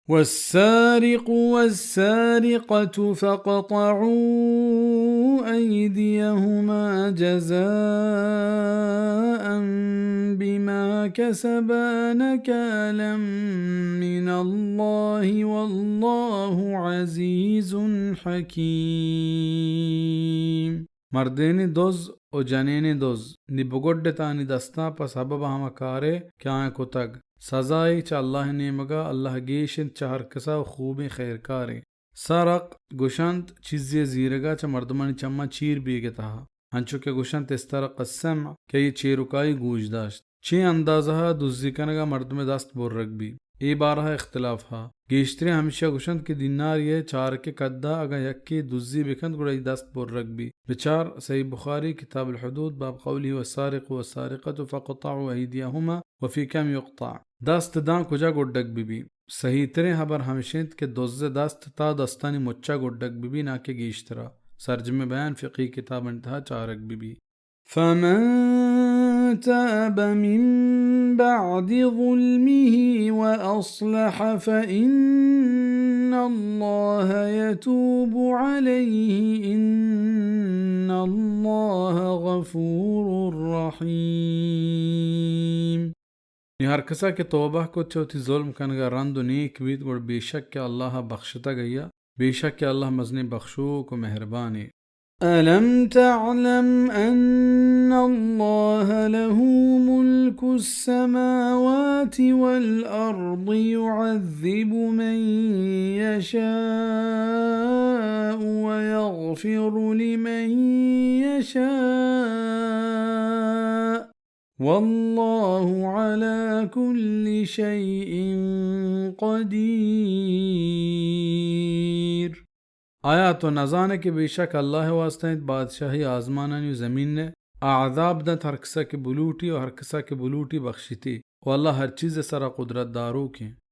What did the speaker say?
والسارق والسارقة فاقطعوا أيديهما جزاء بما كسبا نكالا من الله والله عزيز حكيم. مردینی دز و جنینی دز، نی بگڈتانی دستاں پہ سبب ہما کارے کہ آیاں کتگ۔ سزائی چہ اللہ نیمگا، اللہ گیش انت چہ ہر کسا و خوبیں خیرکارے۔ سرق گوشنت چیزے زیرگا چہ مردمانی چماں چیر بیگ تہا، انچو کہ گوشنت استرق السمع کہ یہ چیرکائی گوش داشت۔ چے اندازہ ء دزی کنگ ء مردم ء دست برگ بی؟ اے بارہ ء اختلاف ہا۔ گیشتریں ہمیشہ گوشنت کہ دیناری ء چارک ء کد ء اگاں یکے دزی بکنت گڑا ای دست برگ بی۔ بچار صحیح بخاری کتاب الحدود باب قوله والسارق والسارقة فاقطعوا أيديهما وفي كم يقطع۔ دست داں کجا گڈگ بہ بی؟ صحیح تریں ہبر ہمش انت کہ دز ء دست تا دستانی مچا گڈگ بہ بی، ناکہ گیشترا۔ سرجمیں بیان فقہی کتابانی تہا چارگ بہ بی۔ فمن تاب من بعد ظلمه وأصلح فإن الله يتوب عليه إن الله غفور رحيم۔ نی ہر کسا کہ توبہ کت چہ وتی ظلم کنگا رند و نیک بیت، گڑا بے شک کہ اللہ بخشتگ ایا، بے شک کہ اللہ مزنیں بخشوک و مہربانے۔ ألم تعلم أن الله له ملك السماوات والأرض يعذب من يشاء ويغفر لمن يشاء والله على كل شيء قدير۔ آیا تو نزانے کہ بے شک اللہ واسطہ انت بادشاہی آزمانانی و زمین نے؟ آ عذاب دنت ہر کسا کہ بلوٹی و ہر کسا کہ بلوٹی بخشیتی، و اللہ ہر چیز سرا قدرت داروکیں۔